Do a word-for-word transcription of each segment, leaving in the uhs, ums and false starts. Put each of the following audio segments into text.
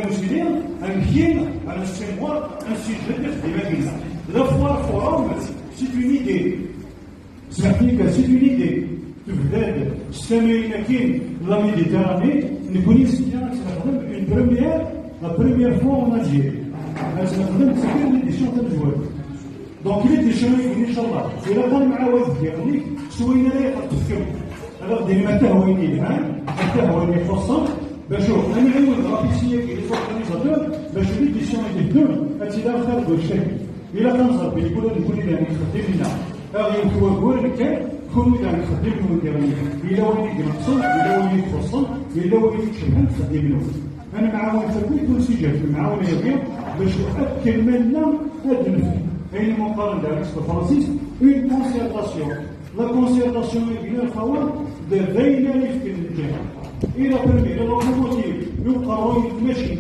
Muslim, un kin, un stimor, un sujet de débat. La foire forum, c'est une idée. C'est une idée. Tebda-d s tamayin-agi, la Méditerranée, nekkni s-, ad nexdem une première, la première fois en Algérie. Ad nexdem, c'est une édition tamezwarut. Donc, il est échange, إن شاء الله. إلا كان مع واحد ديالك، سوينا ليه قد تفكر. Alors, دير ما تهوى لي الآن، ما تهوى لي خصوصا، باش هو، أنا عيون رابيسية كي لي زورغانيزاتور، باش ليديسيون يدير، هادشي لا خير ولا شيء. إلا كان صافي، يقول لك، نقول لك، يعني، خدمنا. هذا يمكن يقول لك، كون إذا خدمنا وديرنا. إلا وين يمكن نقصر، إلا وين يتفصل، إلا وين يتشبه، خدمنا. أنا معاون تربية كل شيء جات، معاون يبيع، باش أكل مالنا، هاد النفس. أين مقارن دارك فرانسيس، une concertation. La concertation est bien خوا، دابا يفكر الجهة. إلى بريمير، إلى لوكوموتيف، يبقى روي ماشي.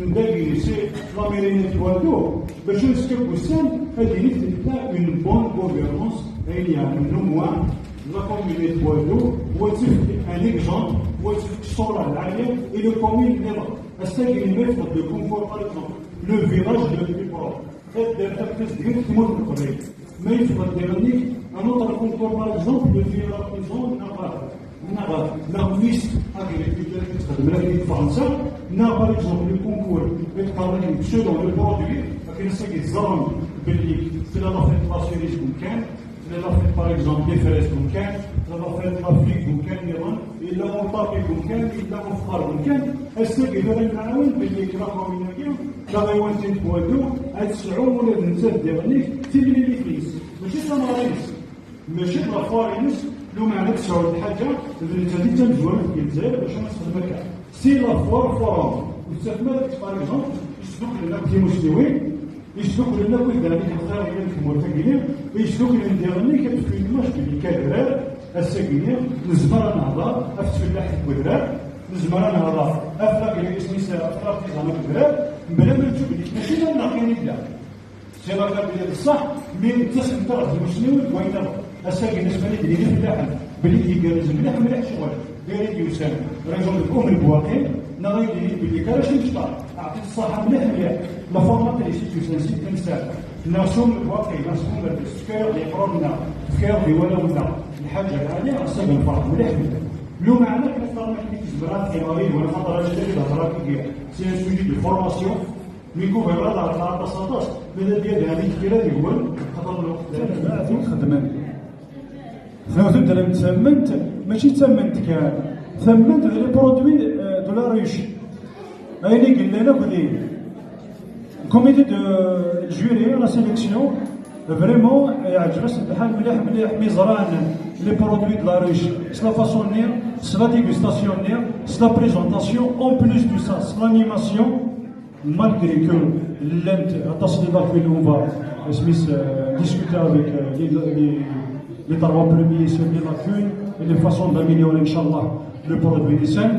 نداكي سي لاميرينيت بوادو، باش نسكب وسام، هذه اللي تبدا اون بون غوفرنونس، هي يعني نو موان، لا كوميونيتي بوادو، وتفك ان اكزومبل، وتفك الصورة العالية، إلى كومين ليبر. الساكن ما يفقد لو كونفور، باغ اكزومبل، لو فيلاج لو بلي بروب. تدير تركيز ديال تموت القبائل. ما يفضل دير ليك ان اوتر كونكور، باغ اكزومبل، لو فيلا بريزون، ناغ، ناغ لا ميس اغريكولتور اللي تخدم لك في فرنسا، ناغ باغ اكزومبل لو كونكور اللي تقال لك سو دون لو برودوي، لكن سا كيتزرم باللي في لا لافيت لاسيريز ممكن، في لا لافيت باغ اكزومبل لي فريز ممكن، في لا لافيت لافريك ممكن، ايضا الا اون بابي ممكن، الا اون فقار ممكن، الساكي غير نعاون باللي كلا كوميونيكي. Taɣiwant n Tbwaddu ad tesɛu ula d nettat diɣen-ik timlilit-ines, mačči d tameɣra-ines, mačči d lafuar-ines, lumeɛna ad tesɛu lḥaǧa d nettat i d tamezwarut deg Lezzayer bac ad nexdem akka. Si lafuar forum, ur tettafem ara deg par exemple, yesduklen akk timusniwin, yesduklen akk iddan i lxir i llan deg tmurt-agi-nni, yesduklen diɣen-ik ad tefk une image belli kadrar, ass-agi-nni, nezmer ad nehder ɣef tfellaḥt deg wedrar, nezmer ad nehder ɣef la grévisnis, ɣef l'artisanat deg udrar, mebla ma nettu belli mačči d amneɣ kan i yella. C'est la gare de ṣṣeḥ, mi nettasem ɣer tmusniwin deg wayen nniḍen. Ass-agi nesmani-d lili fellaḥen, belli igerrez mliḥ mliḥ ccɣel, d ayen i d-yusan, région de Umm Lbwaqi, neɣ ad d-yini belli Karac Imecṭaḥ, ɛṭi-t ṣṣeḥḥa mliḥ mliḥ, la formatrice i d-yusan si Tnemsart, neɣ s Umm Lbwaqi, neɣ s Umm Lbwaqi, tefka-yaɣ-d iqruren-nneɣ, tefka-yaɣ-d i warraw-nneɣ, lḥaǧa lɛali, ass-agi nefreḥ mliḥ mliḥ. Lumeɛna kan tarmit-nni tezmer ad tqim abrid, wala xaṭer acu d-ihder akk-agi, c'est un sujet de formation, mi kuba yebɣa ad aṭas aṭas, ma d ad d-yadhani kra deg-wen, xaṭer lweqt d xedmen. Tnawt-d lem d tamemt, mačči d tamemt kan, tamemt d les produits, euh, de la ruche. Ayen i yellan akk din. Comité de juré, la sélection, vraiment, yeɛǧeb-asen lḥal mliḥ mliḥ mi ẓran les produits de la ruche, s la façon-nni, s la dégustation-nni, s la présentation, en plus de ça, s l'animation. Malgré que llant aṭas n les lacunes, on va, isem-is, euh, discuter avec, euh, les, les, les trois premiers sur les lacunes et les façons d'améliorer, Inch'Allah, le produit des cinq.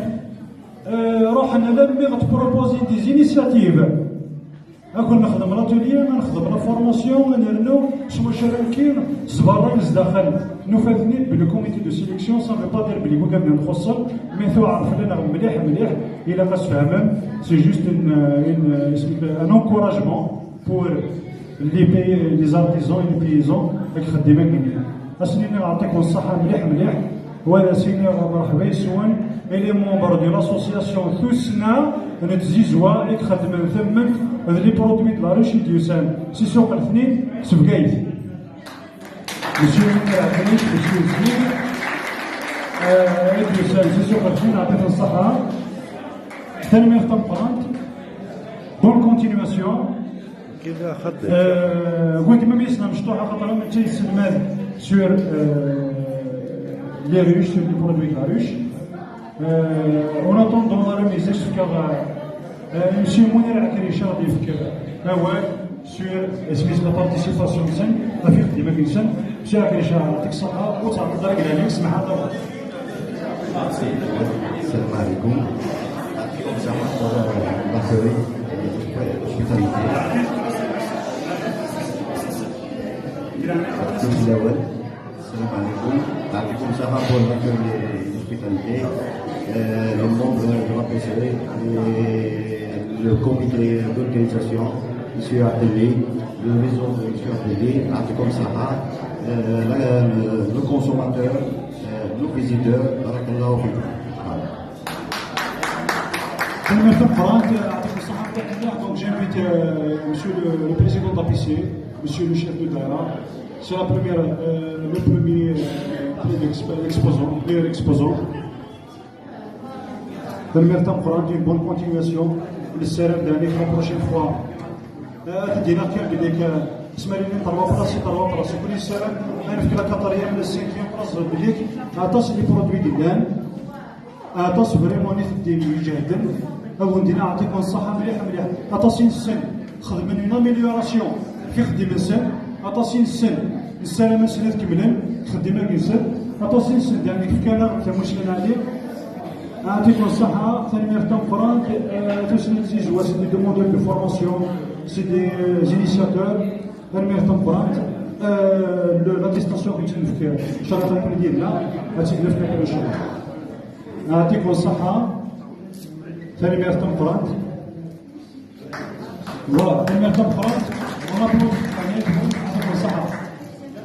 Euh, ruḥen alammi ɣer tproposer des initiatives. Ad kun nexdem l'atelier, ad nexdem la formation, ad nernu s wacu ara nekkin, s berra, s daxel. Nufa-ten-id belli le comité de sélection, ça veut pas dire belli wigad nxuṣṣen, mais tuɛer fell-aneɣ mliḥ mliḥ, ilaq ad tfehmem, c'est juste une, une, un encouragement pour les pays, les artisans et les paysans, ad ixeddim akken. Ad sen-iniɣ ɛṭikum ṣṣeḥḥa mliḥ mliḥ, wa ad as-iniɣ merḥba yes-wen, et les membres de l'association Tussna n Tzizwa i ixeddmen tamemt d les produits de la ruche i d-yusan si Suq Lefnin s Bgayet. Monsieur Munir Ɛeddani, Monsieur Zmir, euh, et puis c'est, c'est sûr, Martine, ɛṭikum ṣṣeḥḥa. Tanemmirt tameqqrant. Bonne continuation. Euh, wid ma yesna mecṭuḥ, axaṭer am netta yesselmad sur, euh, les ruches, sur les produits de la ruche. Euh, en attendant la remise, je suis, euh, Monsieur Munir Akricha, avec, euh, awal sur, euh, la participation de Sen, la firme de Maguilsen, Monsieur Akricha, avec ça, au sein de la Grèce, mais attends. السلام عليكم. السلام عليكم. السلام عليكم. يعطيكم الصحة pour l'accueil et l'hospitalité. Euh, les membres de l'A P C et le comité d'organisation, monsieur Abdelli, le réseau de monsieur Abdelli, Abdelkom Saha, euh, la- le, le consommateur, euh, nos visiteurs, barakallahu fikum. Voilà. Tanemmirt tameqqrant, يعطيكم الصحة. Donc j'invite euh, monsieur le, le président de l'A P C, monsieur le chef de daïra. C'est la première, euh, le premier euh, l'exp- l'exposant, meilleur exposant. Tanemmirt tameqqrant, une bonne continuation. Nessaram daɣen la prochaine fois. Ad d-iniɣ kan belli tesmarin n terwa place, terwa place. Kul nessaram ad nefk la quatrième, la cinquième place belli aṭas n les produits i yellan. Aṭas vraiment i teddim ijehden. Ad wen-d-iniɣ yeɛṭikum ṣṣeḥḥa mliḥ mliḥ. Aṭas i nessen xedmen une amélioration fi xeddim-nsen. Aṭas i nessen nessaram-asen ad kemmlen ttxeddim-agi-nsen. Aṭas i nessen daɣen fkan-aɣ-d tamussni n ɛli. Yeɛṭikum ṣṣeḥḥa, tanemmirt tameqqrant. Euh, tous les joueurs, c'est des demandeurs de formation, c'est des euh, initiateurs. Tanemmirt tameqqrant. Euh, le- la distinction que tu nous fais, Sharaf Al-Koulidienna, ad tt-id-nefk akken, inchallah. Yeɛṭikum ṣṣeḥḥa. Tanemmirt tameqqrant. Voilà, tanemmirt tameqqrant. On applaudit. Yeɛṭikum ṣṣeḥḥa.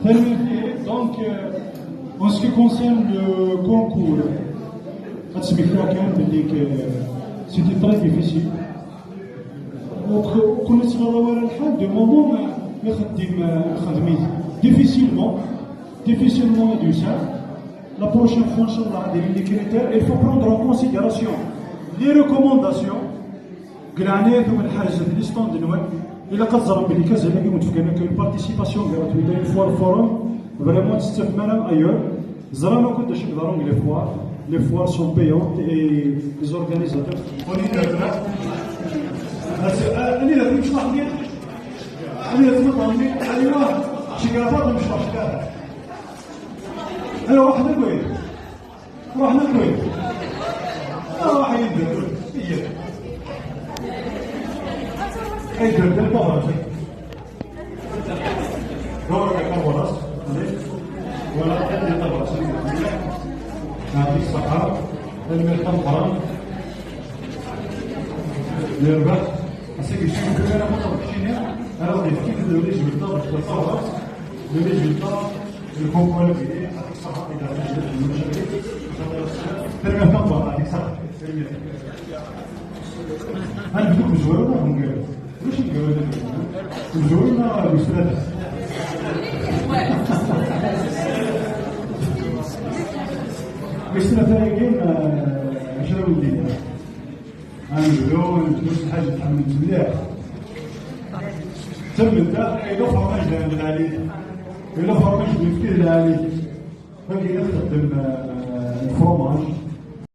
Tanemmirt. Donc, euh, en ce qui concerne le concours, ad smektiɣ kan belli que c'était très difficile. Ur k- ur ken-ittɣaḍ ara lḥal, de moment ma ixeddim, ixeddim-it difficilement, difficilement ad yusa. La prochaine fois, inchallah, ad ilin les critères, il faut prendre en considération les recommandations. Deg leɛnaya-nwen, ḥerzet les stands-nwen. Ilaq ad ẓren belli kazal-agi wen-d-fkan akka une participation gratuite, une fois le forum, vraiment ur tt-tettafem ara ailleurs. Ẓran akk d acu yeḍran deg les foires. Les foires sont payantes et les organisateurs. Anida tmecṭaḥ-nni? Anida tmecṭaḥ-nni? Aywa, cegreḍ-aɣ imecṭaḥ, cegreḍ. Aywa, ruḥ d akway. Ruḥ d akway. Ruḥ yid-neɣ. Iyya. Ay d-, d-, d-, Voilà, la caméra. Voilà, la caméra. Yeɛṭik ṣṣeḥḥa. Tanemmirt tameqqrant. Yerbeḥ. Ass-agi, ur ara muṭer keččini, ara ɣ-d-yefk les résultats de la tabrat, les résultats du concours. Yeɛṭik ṣṣeḥḥa. Tanemmirt tameqqrant, yeɛṭik ṣṣeḥḥa. Tanemmirt. Ad nebdu deg umezwaru neɣ deg umgaru? Ulac umgaru d umezwaru neɣ wis tlata? Wis tlata-agi, eh, acu ara wen-d-iniɣ? Ad nebdu, ad nebdu s lḥaǧa tḥemmlemt mliḥ. Tamment-a, ay d afermaj d lɛali. Ay d afermaj d lfil lɛali. Wagi ad txeddem, eh, lfromaj.